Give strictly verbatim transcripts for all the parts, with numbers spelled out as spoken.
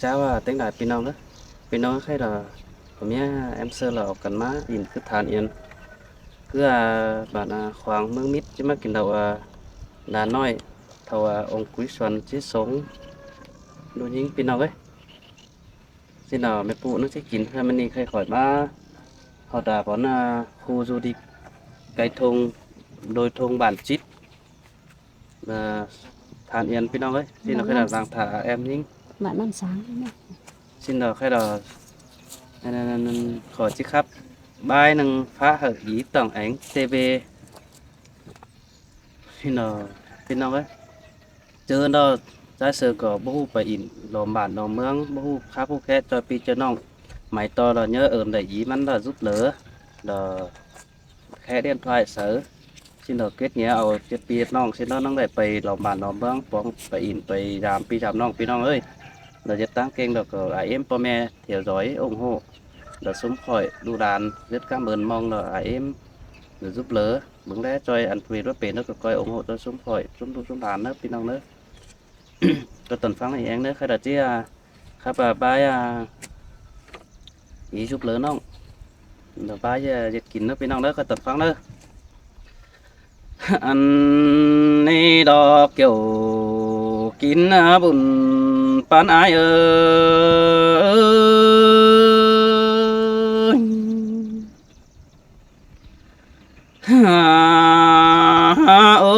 Chảu ꞌva ꞌtếng lai ꞌpi ꞌnọng ꞌnớ. ꞌPi ꞌnọng ꞌkhạy lỏ, ꞌcọ ꞌmí ꞌém ꞌsớ lỏ au căn ꞌmá ỉn ꞌcứ than iên. ꞌCứ ꞌva bản ꞌva khuang ꞌmướng Mít ꞌchí ꞌmá kin đaư ꞌva đa ꞌnọi, thảu ꞌva ông Cúi Xuân ꞌchí sống ꞌlụk ꞌnhính ꞌpi ꞌnọng ới. ꞌSịn lỏ ꞌmẹ ꞌpụ ꞌnớ ꞌchí kin ꞌhứ ꞌmá ꞌnị ꞌkhạy khỏi ꞌmá ꞌhọt đa bón ꞌva khu du lịch Cây Thông, Đồi Thông bản Chít. Ờ, than iên ꞌpi ꞌnọng ới. ꞌSịn lỏ ꞌkhạy lỏ lăng thả ꞌém ꞌnhính. Bản Năm Sáng ꞌnớ. ꞌSịn lỏ ꞌkhạy lỏ, ơ, khỏi ꞌchí khắp bái ꞌnưng phá hở ý tổng ảnh ti vi. ꞌSịn lỏ ꞌpi ꞌnọng ới. ꞌChớ ꞌnọ ꞌchái ꞌsớ ꞌcọ báu ꞌhụ pay ỉn lom bản lom ꞌmướng, báu ꞌhụ khắp ꞌhụ khék ꞌchoi ꞌpi ꞌchoi ꞌnọng. Mảy ꞌto lỏ ꞌnhớ ơm đảy dí ꞌmắn lỏ dúp lỏ, lỏ khék điện thoại sáư. ꞌSịn lỏ kết nghĩa au ꞌchớ ꞌpi ꞌnọng ꞌsịn lỏ ꞌnăng đảy pay lom bản lom ꞌmướng, pong pay ỉn pay dám ꞌpi dám ꞌnọng ꞌpi ꞌnọng ới. Lỏ ꞌdệt ꞌtáng ꞌkeng lỏ ꞌcọ ải ꞌếm ꞌpo ꞌme theo dõi ủng hộ. Lỏ ꞌsúm khỏi ꞌlụk lan rất cảm ơn ꞌmong lỏ ải ꞌếm lỏ dúp lỏ. Bớng ꞌlé ꞌchoi ăn phi ꞌlúa pên ꞌnớ ꞌcọ ꞌcoi ủng hộ ꞌchoi ꞌsúm khỏi, ꞌsúm ꞌlụk ꞌsúm lan ꞌnớ ꞌpi ꞌnọng ꞌnớ. ꞌCọ tỏn ꞌphắng ꞌnị ꞌeng ꞌnớ, ꞌkhạy lỏ ꞌchí ꞌva khắp ꞌva bái ꞌva ý dúp lỏ ꞌnọng. Lỏ bái ꞌva ꞌdệt kin ꞌnớ ꞌpi ꞌnọng ꞌnớ, ꞌcọ tỏn ꞌphắng ꞌnớ. Ăn ꞌnị đo kiẻo kin ꞌva bun ꞌpắn ải ới. Ôi,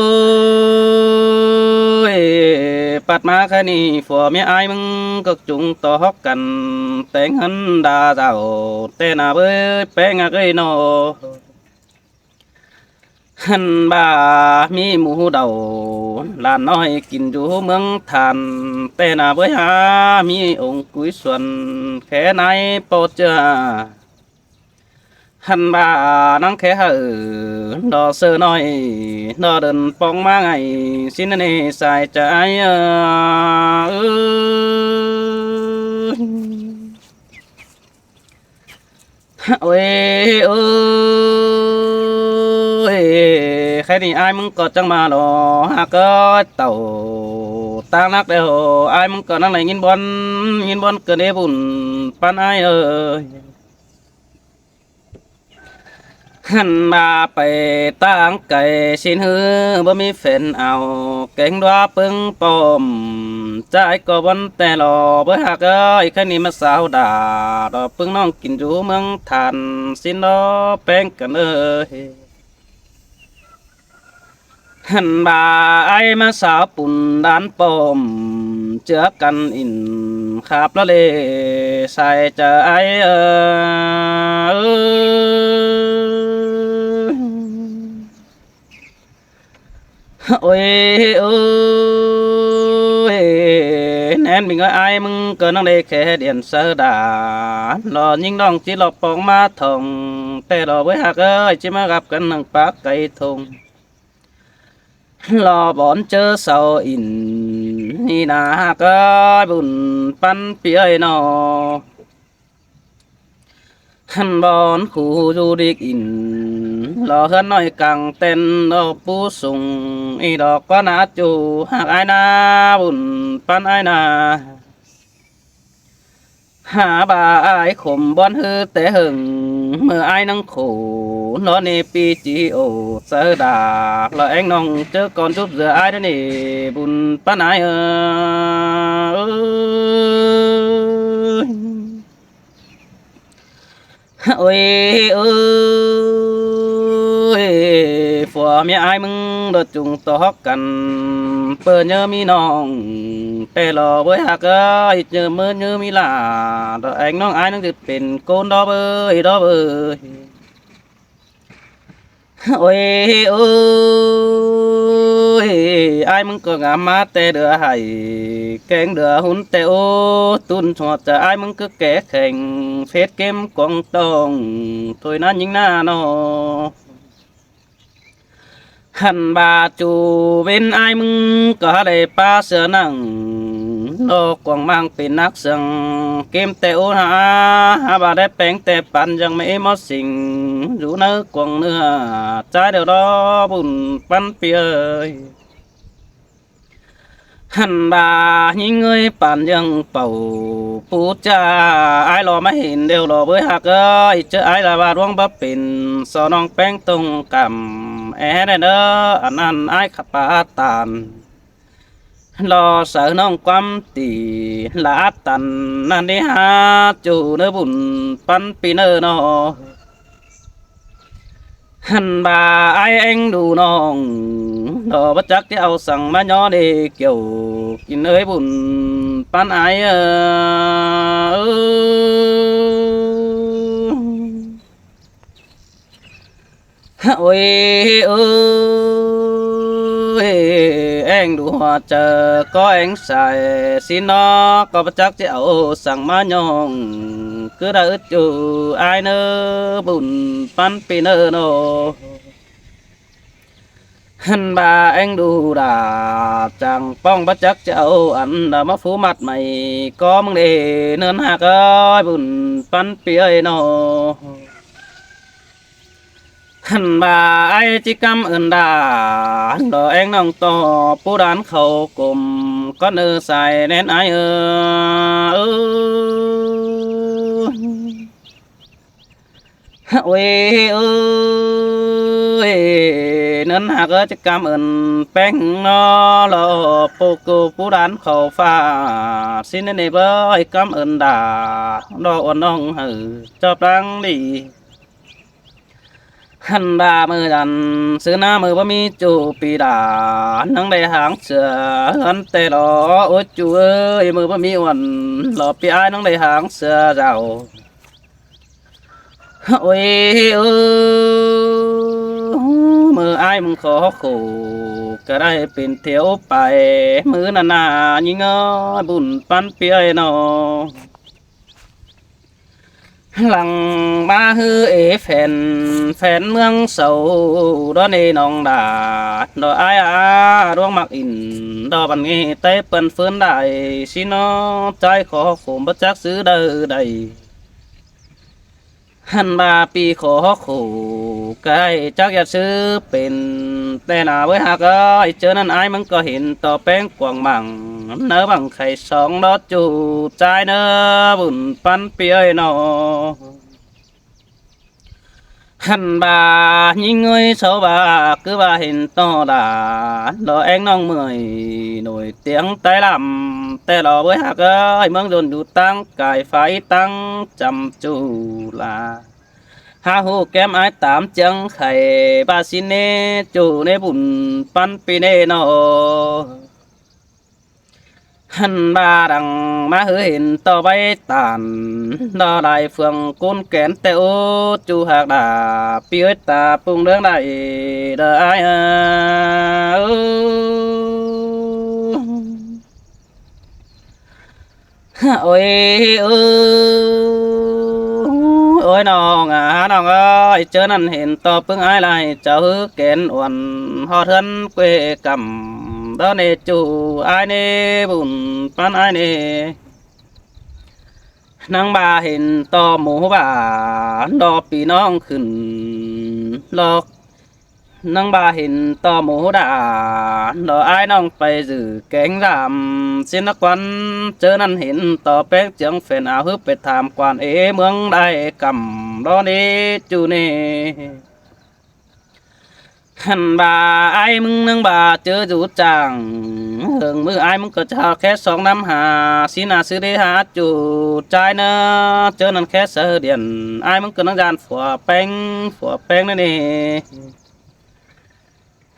ꞌpặt ꞌmá ꞌkhạy ꞌnị phua ꞌmía ải ꞌmứng ꞌcọ ꞌchung ꞌtố hók căn téng ꞌhướn đa dảo ꞌtẹ ꞌna bới ꞌpéng ꞌnị ới ꞌnọ. ꞌHăn ꞌva ꞌmí ꞌmú đaư lan ꞌnọi kin dú ꞌmướng than ꞌtẹ ꞌna bới hák ꞌmí ông Cúi Xuân khék ꞌnái ꞌpo ꞌchưa. ꞌHăn ꞌva ꞌnăng khék hảư ꞌnọ ꞌsớ ꞌnọi ꞌnọ đơn ꞌpóng ꞌmá ngay ꞌsịn ꞌnị sai chaư ải ới. Ôi, ôi, ꞌkhạy ꞌnị ải ꞌmứng ꞌcọ chắng ꞌmá lo hák ới tảu ꞌtáng nắc đeo. Ải ꞌmứng ꞌcọ ꞌnăng đảy ꞌnghín bón, ꞌnghín bón ꞌcọ đảy bun ꞌpắn ải ới. ꞌHăn ꞌva pay ꞌtáng cay ꞌsịn ꞌhứ báu ꞌmí phén au kéng ꞌlúa ꞌpứng pom. Chaư ải ꞌcọ bón ꞌtẹ lo bới hák ới, ꞌkhạy ꞌnị ꞌmá sáo đa đo ꞌpứng ꞌnọng kin dú ꞌmướng than ꞌsịn lo ꞌpéng căn ới. ꞌHăn ꞌva ải ꞌmá sáo pun đán pom ꞌchưa căn ỉn khắp ꞌlọ ꞌlế sai chaư ải ới. Ôi, ôi, ꞌnén ꞌmính ơi, ải ꞌmứng ꞌcọ ꞌnăng đảy khék điện sáư đa lo ꞌnhính ꞌnọng ꞌchí lo ꞌpóng ꞌmá thong ꞌtẹ lo bới hák ới, ꞌchí ꞌmá gắp căn ꞌnưng pák Cây Thông. Lo bón ꞌchớ sau ỉn ꞌnị ꞌna hák ới, bun ꞌpắn ꞌpi ới ꞌnọ. ꞌHăn bón khu du lịch ỉn lo ꞌhướn ꞌnọi cang ten lo pú sung ꞌnị lo ꞌquá ꞌna ꞌchu hák ải ꞌna, bun ꞌpắn ải ꞌna. Hák ꞌva ải khôm bón ꞌhứ té hơng, ꞌmưa ải ꞌnăng khổ ꞌnọ ꞌnị ꞌpi ꞌchí ổ sáư đa lo ꞌeng ꞌnọng ꞌchớ ꞌcọn dúp dưa ải ꞌnị, bun ꞌpắn ải ới. Ôi, ôi, phua ꞌmía ải ꞌmứng đo ꞌchung ꞌtố hók căn, ꞌpưa ꞌnhớ ꞌmí ꞌnọng ꞌtẹ lo bới hák ới, ꞌnhớ ꞌmưa ꞌnhớ ꞌmí lả, đo ꞌeng ꞌnọng ải ꞌnăng ꞌdệt pên ꞌcốn đó bới, đó bới. Ôi, ôi, ải ꞌmứng ꞌcọ ngắm ꞌmá ꞌtẹ đưa hảy, kéng đưa hún ꞌtẹ ố, tun ꞌsuột chaư ải ꞌmứng ꞌcứ ké kheng, phết kêm cuông tong, thôi ꞌná ꞌnhính ꞌná ꞌnọ. ꞌHăn ꞌva ꞌchu bến ải ꞌmứng ꞌcọ hák đảy ꞌpá ꞌsứa ꞌnăng, ꞌnọ cuông ꞌmáng pên nắc sương, kêm ꞌtẹ ố hák, hák ꞌva đảy ꞌpéng ꞌtẹ păn dăng ꞌmá ꞌmó sing, dú ꞌnớ cuông ꞌnưa, ꞌchái đeo đó bun ꞌpắn ꞌpi ới. Hăn ꞌva ꞌnhính ꞌngới păn ꞌdương pảu pú ꞌchạ, ải lỏ ꞌmá hên ꞌlẹo lỏ bới ꞌhặc ơi, ꞌchớ ải ꞌlạ ꞌva ꞌluống báu pên so ꞌnọng ꞌpéng tông căm é ꞌnị ꞌnớ. Ăn ꞌnặn ải khắp pá tản lỏ saư ꞌnọng ꞌquám tỉ lả tản ꞌnặn đi hák ꞌchu ꞌnớ bun ꞌpắn ꞌpi ꞌnớ ꞌnọ. Hăn ꞌva ải ꞌéng đu ꞌnọng, lỏ báu chắc ꞌchí au săng ꞌmá ꞌnhó đi kiẻo kin ới bun ꞌpắn ải ơ. Ôi ơi, ꞌéng đu ꞌhọt chaư ꞌcó ꞌéng sai ꞌsịn ꞌnọ, ꞌcó báu chắc ꞌchí au săng ꞌmá ꞌnhọng, cứ đaư ứt ꞌchu ải ꞌnớ bun ꞌpắn ꞌpi ꞌnớ ꞌnọ. Hăn ꞌva ꞌéng đu đả chắng ꞌpóng báu chắc ꞌchí au ăn đa ꞌmá phú ꞌmặt mảy ꞌcó ꞌmướng đê ꞌnớn ꞌhặc ơi bun ꞌpắn ꞌpi ơi ꞌnọ. Hăn ꞌva ải ꞌchí ꞌcắm ơn đa, lỏ ꞌéng ꞌnọng ꞌto pú đán khảu cốm ꞌcó ꞌnớ sai ꞌnén ải ơ. Ôi ơi, ꞌnớn ꞌhặc ơ, ꞌchí ꞌcắm ơn ꞌpéng ꞌnọ, lỏ ꞌpộ ꞌcọ pú đán khảu ꞌphạ ꞌsịn ꞌnị bới ꞌcắm ơn đa, lỏ uôn ꞌnọng hảư ꞌchọ ꞌpáng đi. Hăn ꞌva ꞌmự dăn ꞌsứ ꞌná ꞌmự báu ꞌmí ꞌchu ꞌpi đa ꞌnăng đảy háng sửa ꞌhướn ꞌtẹ lỏ. Ôi ꞌchu ơi, ꞌmự báu ꞌmí uôn lỏ ꞌpi ải ꞌnăng đảy háng sửa dao. Ôi ơ, ꞌmự ải ꞌmứng khó khổ ꞌcọ đảy pên thiêu pay ꞌmự ꞌnặn ꞌnạ ꞌnhính ơi bun ꞌpắn ꞌpi ơi ꞌnọ. Lăng ꞌmá ꞌhứ ế phén, phén ꞌmướng sau đó ꞌnị ꞌnọng đa, đó ải a, ꞌluống ꞌmặc ỉn, đó băn ꞌnghê ꞌtẹ pơn ꞌphớn đảy ꞌsịn ꞌnọ, ꞌchái khó khổ báu chắc ꞌsứ đaư đảy. Hăn ꞌva ꞌpi khó khổ ꞌcọ đảy chắc ꞌdệt ꞌsứ pên ꞌtẹ ꞌnạ bới ꞌhặc ơi. ꞌChớ ꞌnặn ải ꞌmứng ꞌcọ hên ꞌto ꞌpéng cuông mảng ꞌnớ, bảng khay song đó ꞌchu ꞌchái ꞌnớ bun ꞌpắn ꞌpi ơi ꞌnọ. Hăn ꞌva ꞌnhính ơi sau ꞌva cứ ꞌva hên ꞌto đa, đó ꞌéng ꞌnọng ꞌmưởi nổi tiếng ꞌtẹ lăm ꞌtẹ lỏ bới ꞌhặc ơi, ꞌmướng dôn dú ꞌtáng cai phái ꞌtáng chăm ꞌchu la. Hák ꞌhụ kém ải tám ꞌchương khay ꞌva ꞌsịn ꞌnê ꞌchu ꞌnê bun ꞌpắn ꞌpi ꞌnê ꞌnọ. Hăn ꞌva đăng ꞌmá ꞌhứ hên ꞌto báy tản, đó lai phường cún kén ꞌtẹ ú ꞌchu ꞌhặc đa, ꞌpi ơi ta ꞌpung ꞌlướng đảy đó ải ơ. Ôi ơ, ôi ꞌnọng a, ꞌnọng ơi, ꞌchớ ꞌnặn hên ꞌto ꞌpứng ải lai chảu ꞌhứ kén uôn ꞌhọt ꞌhướn quê căm đó ꞌnê ꞌchu ải ꞌnê bun ꞌpắn ải ꞌnê. ꞌNăng ꞌva hên ꞌto mú ꞌva đó ꞌpi ꞌnọng khửn lỏ, ꞌnăng ꞌva hên ꞌto mú đa, đó ải ꞌnọng pay dử kéng dăm ꞌsịn ꞌnớ quan. ꞌChớ ꞌnặn hên ꞌto ꞌpéng ꞌchương phén au ꞌhứ pay tham quan ế ꞌmướng đảy căm đó ꞌnê ꞌchu ꞌnê. Hăn ꞌva ải ꞌmứng ꞌnăng ꞌva ꞌchớ dú chang, hơng ꞌmự ải ꞌmứng ꞌcọ ꞌchọ khé song ꞌnăm ha ꞌsịn ꞌnạ ꞌsứ đé ha ꞌchu ꞌchái ꞌnớ. ꞌChớ ꞌnặn khé saư điện ải ꞌmứng ꞌcọ ꞌnăng dan phua ꞌpéng, phua ꞌpéng ꞌnớ ꞌnị.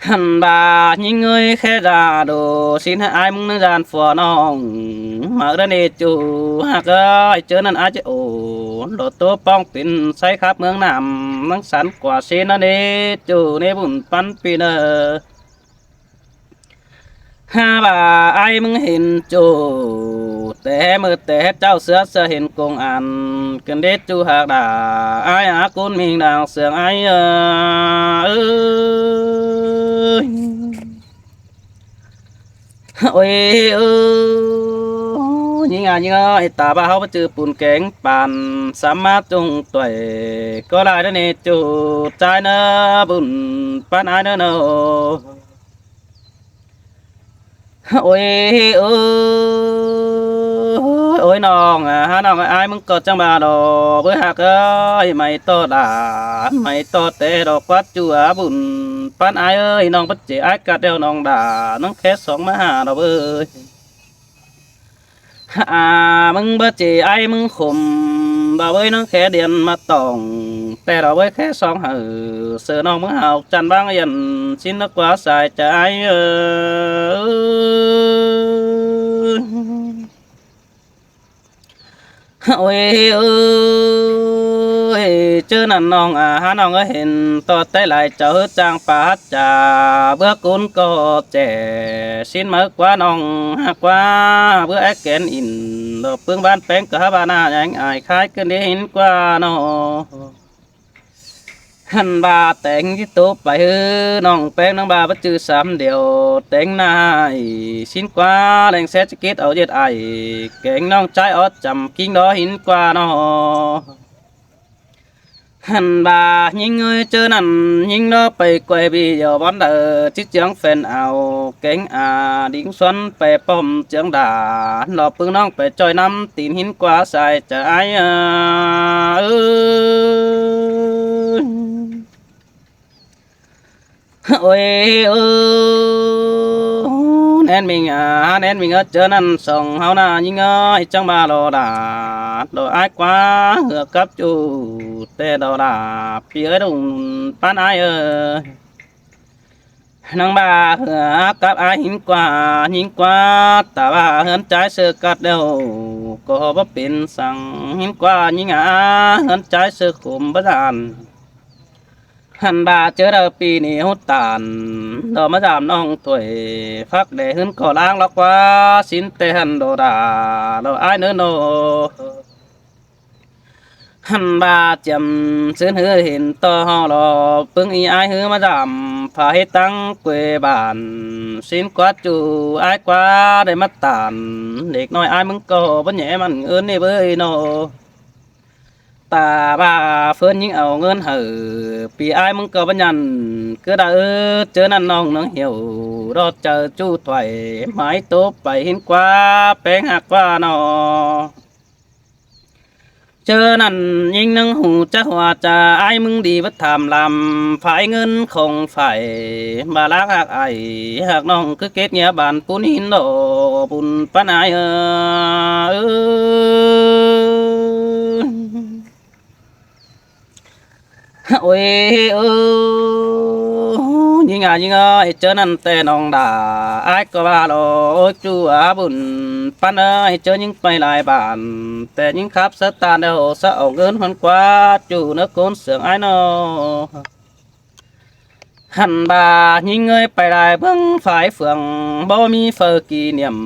Hăn ꞌva ꞌnhính ơi khé da đô ꞌsịn ꞌhứ ải ꞌmứng ꞌnăng dan phua ꞌnọng ꞌmự đó ꞌnê ꞌchu ꞌhặc ơi. ꞌChớ ꞌnặn ải ꞌchí ổ lỏ ꞌtố ꞌpóng pên ꞌsáy khắp ꞌmướng ꞌnặm ꞌnăng sắn ꞌquá ꞌsịn đó ꞌnê ꞌchu ꞌnê bun ꞌpắn ꞌpi ꞌnớ. Hák ꞌva ải ꞌmứng hên ꞌchu té ꞌmự té chảu ꞌsứa ꞌsứa hên công an ꞌcứn đế ꞌchu ꞌhặc đa, ải a cún ꞌminh đang sương ải ơ. Ôi ơ, ꞌnhính a ꞌnhính ơi, ta ꞌva ꞌháu báu ꞌchư pun kéng păn sắm ꞌmá ꞌchung ꞌtoi ꞌcọ lai đó ꞌnê ꞌchu ꞌchái ꞌnớ bun ꞌpắn ải ꞌnớ ꞌnớ. Ôi, ôi, ôi ꞌnọng, à, hả ꞌnọng ơi, ải ꞌmứng ꞌcọ chắng ꞌva lo, báu ꞌhặc ơi, mảy ꞌto đa, mảy ꞌto té lo quát ꞌchu á bun, ꞌpắn ải ơi, ꞌnọng báu ꞌchí ải ꞌcặt đeo ꞌnọng đa, ꞌnọng khé song ꞌmá hả lo báu ơi. À, ꞌmứng báu ꞌchí ải ꞌmứng khôm, ꞌva báu ꞌnọng khé điện ꞌmá tỏng, té lo báu khé song hảư, ꞌsớ ꞌnọng ꞌmứng hảư chăn ꞌváng yên, ꞌsịn ꞌnớ ꞌquá sai chaư ải ơi. Ôi, ôi, ꞌchớ ꞌnặn ꞌnọng, à, hả ꞌnọng ơi, hên ꞌto té lai chaư hảư chang pá hả chả, báu cốn ꞌcọ ꞌchẹ, ꞌsịn máư ꞌquá ꞌnọng, hả ꞌquá, báu é kén in, lo ꞌpứng ꞌván ꞌpéng ꞌcọ hả ꞌva ꞌna, ꞌnhắng ải khai ꞌcứn đi hên ꞌquá ꞌnọ. Hăn ꞌva téng ꞌchí tố pay ꞌhứ ꞌnọng ꞌpéng ꞌnắng ꞌva báu ꞌchư sam điêu, téng ꞌna ải, ꞌsịn ꞌquá, ꞌlẹng ꞌsé ꞌchí kít au ꞌdệt ải, kéng ꞌnọng ꞌchái ók chăm ꞌkính đó hên ꞌquá ꞌnọ. Hăn ꞌva ꞌnhính ơi, ꞌchớ ꞌnặn ꞌnhính đó pay quay video bón đaư ꞌchí ꞌchướng phén au, kéng à đính xuân pay pom ꞌchướng đa, lo ꞌpứng ꞌnọng pay ꞌchoi ꞌnăm tin hên ꞌquá sai chaư ải ơi. Ôi, ôi, ꞌnén ꞌminh à, ꞌnén ꞌminh ơ, ꞌchớ ꞌnặn song ꞌháu ꞌna ꞌnhính ơi, chắng ꞌva lo đa, lo ải ꞌquá, hưa cắp ꞌchu, té lo đa, ꞌpi ơi, đung ꞌpắn ải ơi. ꞌNăng ꞌva hưa cắp ải hên ꞌquá, ꞌnhính ꞌquá, ta ꞌva ꞌhướn ꞌchái ꞌsớ ꞌcặt đeo, ꞌcọ báu pên săng hên ꞌquá ꞌnhính à, ꞌhướn ꞌchái ꞌsớ khôm báu dản. Hăn ꞌva ꞌchớ đaư ꞌpi ꞌnị ꞌhụ tản, lo ꞌmá dản ꞌnọng thuổi, phắc đé ꞌhướn ꞌcọ ꞌláng lo ꞌquá, ꞌsịn té hăn lo đa, lo ải ꞌnớ ꞌnọ. Hăn ꞌva chiêm ꞌsướng ꞌhứ hên ꞌto ꞌháu lo, ꞌpứng ꞌi ải ꞌhứ ꞌmá dản, pha ꞌhế tắng quê bản, ꞌsịn quát ꞌchu ải ꞌquá đảy ꞌmá tản, đếc ꞌnọi ải ꞌmứng ꞌcọ báu nhé mẳn ứn ꞌnị bới ꞌnọ. Ta ꞌva ꞌphớn ꞌnhính au ꞌngớn hảư, ꞌpi ải ꞌmứng ꞌcọ báu nhẳn, ꞌcứ đa ứt, ꞌchớ ꞌnặn ꞌnọng ꞌnưng hiẻo, đo chaư ꞌchu thuổi, mảy tố pay hên ꞌquá, ꞌpéng ꞌhặc ꞌquá ꞌnọ. ꞌChớ ꞌnặn ꞌnhính ꞌnưng hảư chắc hua chaư ải ꞌmứng đi báu tham lam, phải ꞌngớn khong phải, ꞌva ꞌláng ꞌhặc ải, ꞌhặc ꞌnọng ꞌcứ kết ꞌnhía bản ꞌpún hên lo, bun ꞌpắn ải ơi. Ôi, ơ, ꞌnhính à, ꞌnhính ơi, ꞌchớ ꞌnặn té ꞌnọng đa, ải ꞌcọ ꞌva lo, ôi ꞌchu á bun ꞌpắn ơi, ꞌchớ ꞌnhính pay lai bản, té ꞌnhính khắp ꞌsớ ꞌtan đeo ꞌsớ au ꞌngớn ꞌhướn ꞌquá ꞌchu ꞌnớ ꞌcốn sương ải ꞌnọ. Hăn ꞌva ꞌnhính ơi, pay lai ꞌmướng phải phường, báu ꞌmí phaư kỷ niệm,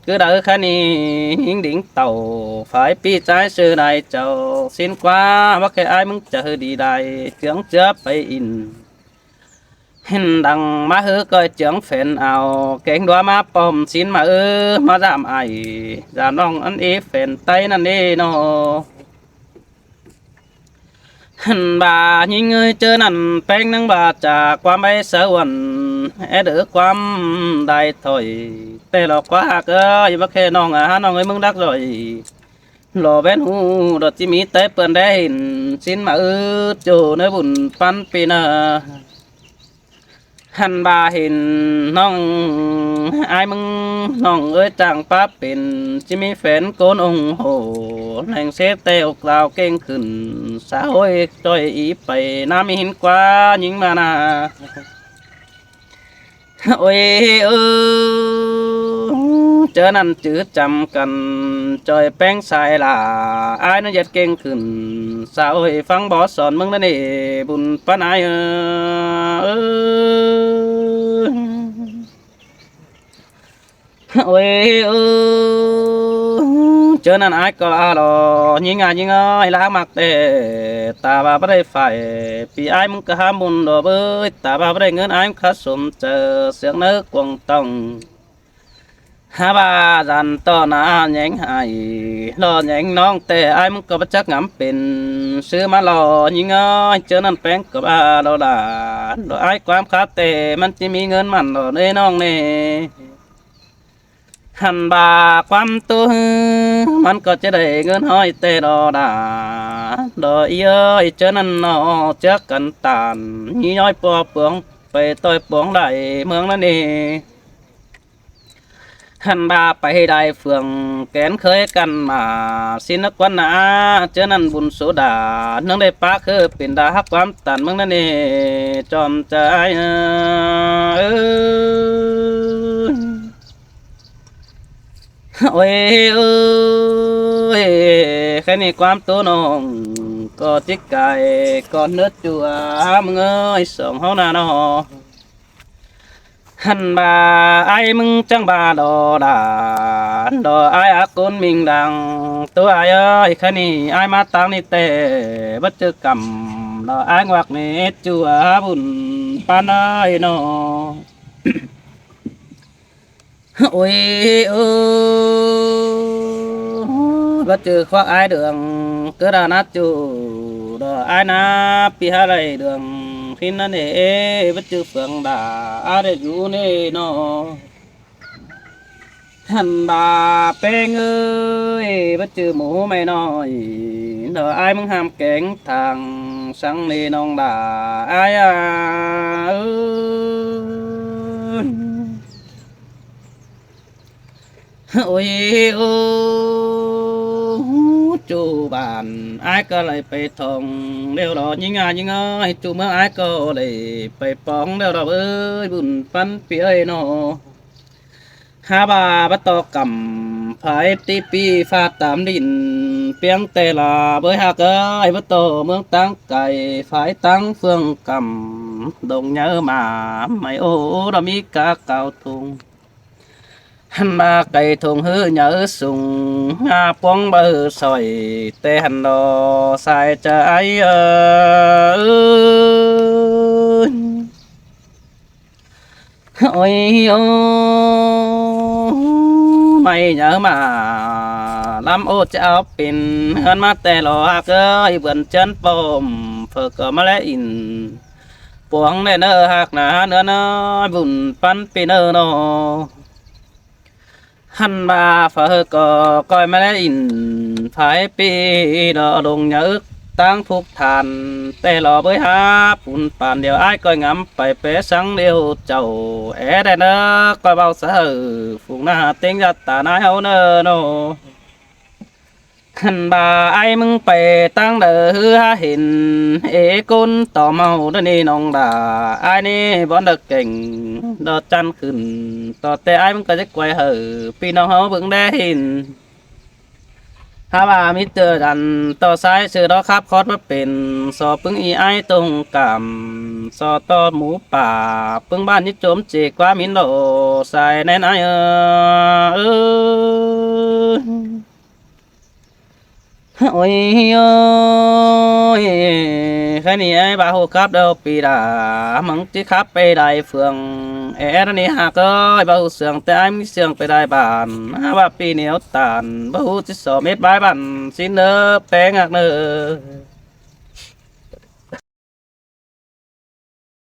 ꞌcứ đaư khá ꞌnị ꞌnhính đính tảu, phải ꞌpi ꞌchái ꞌsớ lai chảu, ꞌsịn ꞌquá, báu khe ải ꞌmứng chaư đi lai, ꞌchướng ꞌchứa pay in. Hên đăng ꞌmá ꞌhứ ꞌcoi ꞌchướng phén au, kéng ꞌlúa ꞌmá pom ꞌsịn ꞌmá ư, ꞌmá dản ải, dản ꞌnọng ăn ꞌi phén ꞌTáy ꞌnặn ꞌnị ꞌnọ. Hăn ꞌva ꞌnhính ơi, ꞌchớ ꞌnặn ꞌpéng ꞌnưng ꞌva chả ꞌquám báu sáư uôn, é đớ ꞌquám đai thoải, té lo ꞌquá ꞌhặc ơi, báu khe ꞌnọng à, hả ꞌnọng ơi, ꞌmứng đắc ꞌdọi. Lo ꞌvén ꞌhụ, đọt ꞌchí ꞌmí ꞌTáy ꞌpươn đé hên, ꞌsịn ꞌmá ư, ꞌchu ꞌnớ bun ꞌpắn ꞌpi ꞌnớ. Hăn ꞌva hên ꞌnọng ải ꞌmứng ꞌnọng ơi, chắng pá pên ꞌchí ꞌmí phén ꞌcốn ủng hộ, ꞌlẹng ꞌsớ té ốc lao kéng khửn, xã hội ꞌchoi ꞌí pay ꞌnắm hên ꞌquá ꞌnhính ꞌmá ꞌna. Ôi, ơ, ꞌchớ ꞌnặn chứ chăm căn ꞌchoi ꞌpéng sai lả, ải ꞌnớ ꞌdệt kéng khửn, xã hội phắng bó son ꞌmướng ꞌnớ ꞌnị, bun ꞌpắn ải ơ. Ôi, ơ, ꞌchớ ꞌnặn ải ꞌcọ ꞌva lo, ꞌnhính à, ꞌnhính ơi, ꞌláng ꞌmặc té, ta ꞌva báu đảy phải, ꞌpi ải ꞌmứng ꞌcọ hả bun lo bới, ta ꞌva báu đảy ꞌngớn ải ꞌmứng khá sôm chaư, sương ꞌnớ cuông tỏng. Hả ꞌva dản ꞌto ꞌna ꞌnhéng ải, lo ꞌnhéng ꞌnọng té, ải ꞌmứng ꞌcọ báu chắc ngắm pên, ꞌsứ ꞌmá lo, ꞌnhính ơi, ꞌchớ ꞌnặn ꞌpéng ꞌcọ ꞌva lo đa, lo ải ꞌquám khá té, ꞌmắn ꞌchí ꞌmí ꞌngớn mẳn lo ꞌnớ ꞌnọng ꞌnị. Hăn ꞌva ꞌquám ꞌtố ꞌhứ ꞌmắn ꞌcọ ꞌchí đảy ꞌngớn ꞌhói ꞌtẹ lo đa. Lo ꞌí ơi, ꞌchớ ꞌnặn ꞌnọ ꞌchớ căn tản ꞌnhí ꞌnhói ꞌpo puống pay ꞌtoi puống đảy ꞌmướng ꞌnặn ꞌnị. Hăn ꞌva pay đảy phượng kén khới căn ꞌmá ꞌsịn ꞌnớ ꞌquắn ꞌna. ꞌChớ ꞌnặn bun sô đa ꞌnưng đảy pák ꞌhứ pên đa hák ꞌquám tản ꞌmướng ꞌnặn ꞌnị. Chom chaư ái ơi. Ôi ơi, khék ꞌnị ꞌquám ꞌtố ꞌnọng ꞌcọ ꞌchí cai ꞌcọ ꞌnớ ꞌchua ꞌmứng ơi song ꞌháu ꞌna ꞌnọ. Hăn ꞌva ái ꞌmứng chắng ꞌva lo đa, lo ái ác ꞌcốn ꞌminh đang ꞌtố ái ơi, khék ꞌnị ái ꞌmá ꞌtáng ꞌnị ꞌtẹ báu ꞌchư căm, lo ái ꞌnguak ꞌnị ꞌchua bun ꞌpắn ơi ꞌnọ. Ôi ơ, báu ꞌchư khuák ái đường ꞌcứ đa ꞌnát ꞌchu, lo ái ꞌnạ ꞌpi hák đảy đường khín ꞌnặn ê, báu ꞌchư phượng đa ái đảy dú ꞌnị ꞌnọ. Hăn ꞌva ꞌpéng ơi, báu ꞌchư mú ꞌmạy ꞌnọi, lo ái ꞌmứng ꞌhăm kéng thang săng ꞌnị ꞌnọng đa ái à. Ôi ơ, ꞌchu bản ái ꞌcọ đảy pay thong ꞌlẹo lo ꞌnhính ꞌnhá ꞌnhính ơi, ꞌchu ꞌmướng ái ꞌcọ đảy pay póng ꞌlẹo lo ơi, bun ꞌpắn ꞌpi ơi ꞌnọ. Hák ꞌva báu ꞌto căm phái ti ꞌpi pha tảm đin piếng ꞌtẹ lo bới hák ơi, báu ꞌto ꞌmướng ꞌtáng cai phái ꞌtáng phượng căm, đông nháư ꞌmá ꞌmạy ố, lo ꞌmí cá cáo thung. Hăn ꞌva cai thung ꞌhứ nháư sung, ꞌngá puống báu ꞌhứ sỏi, ꞌtẹ hăn lo sai chaư ái ơi. Ôi ơ, ꞌmạy nháư ꞌmá lắm ố, ꞌchí au pên ꞌhướn ꞌmá ꞌtẹ lo hák ơi, bươn ꞌchướn pom phơ ꞌcọ ꞌmá ꞌlé ỉn puống ꞌnẹ ꞌnớ hák ꞌna ꞌnớ ꞌnớ, bun ꞌpắn ꞌpi ꞌnớ ꞌnọ. Hăn ꞌva phơ ꞌcọ ꞌcoi ꞌmá ꞌlé ỉn phái ꞌpi lo đông nháư ꞌtáng phúc than ꞌtẹ lo bới hák bun pản điêu ái ꞌcoi ngắm pay pé săng điêu chảu é đen ꞌnớ, ꞌcoi báu sa hảư phung ꞌna ꞌtếng ꞌdạk ta ꞌnái ꞌháu ꞌnớ ꞌnọ. Hăn ꞌva ái ꞌmứng pay ꞌtáng đaư ꞌhứ hák hên ế ꞌcốn tó ꞌmá ꞌnị ꞌnọng đa, ái ꞌnị bón đaư keng đo chăn khửn tó ꞌtẹ ái ꞌmứng ꞌcọ ꞌchí quay hảư ꞌpi ꞌnọng ꞌháu bớng đé hên. Hák ꞌva ꞌmí ꞌtưa đăn tó sai sư đó khắp khót báu pên, so ꞌpứng ꞌí ái tông cảm, so tó mú pả ꞌpứng bản nhít chốm chê ꞌquá mín đổ sai ꞌnén ái ơ. Ôi ơi, khék ꞌnị ái báu ꞌhụ khắp đâu ꞌpi đa, mắng ꞌchí khắp pay đảy phượng é ꞌnị hák ơi, báu ꞌhụ sương ꞌtẹ ái ꞌmí sương pay đảy bản, hák ꞌva ꞌpi nẻo tản, báu ꞌhụ ꞌchí so mết bái bản ꞌsịn ꞌnớ ꞌpéng ác ꞌnớ.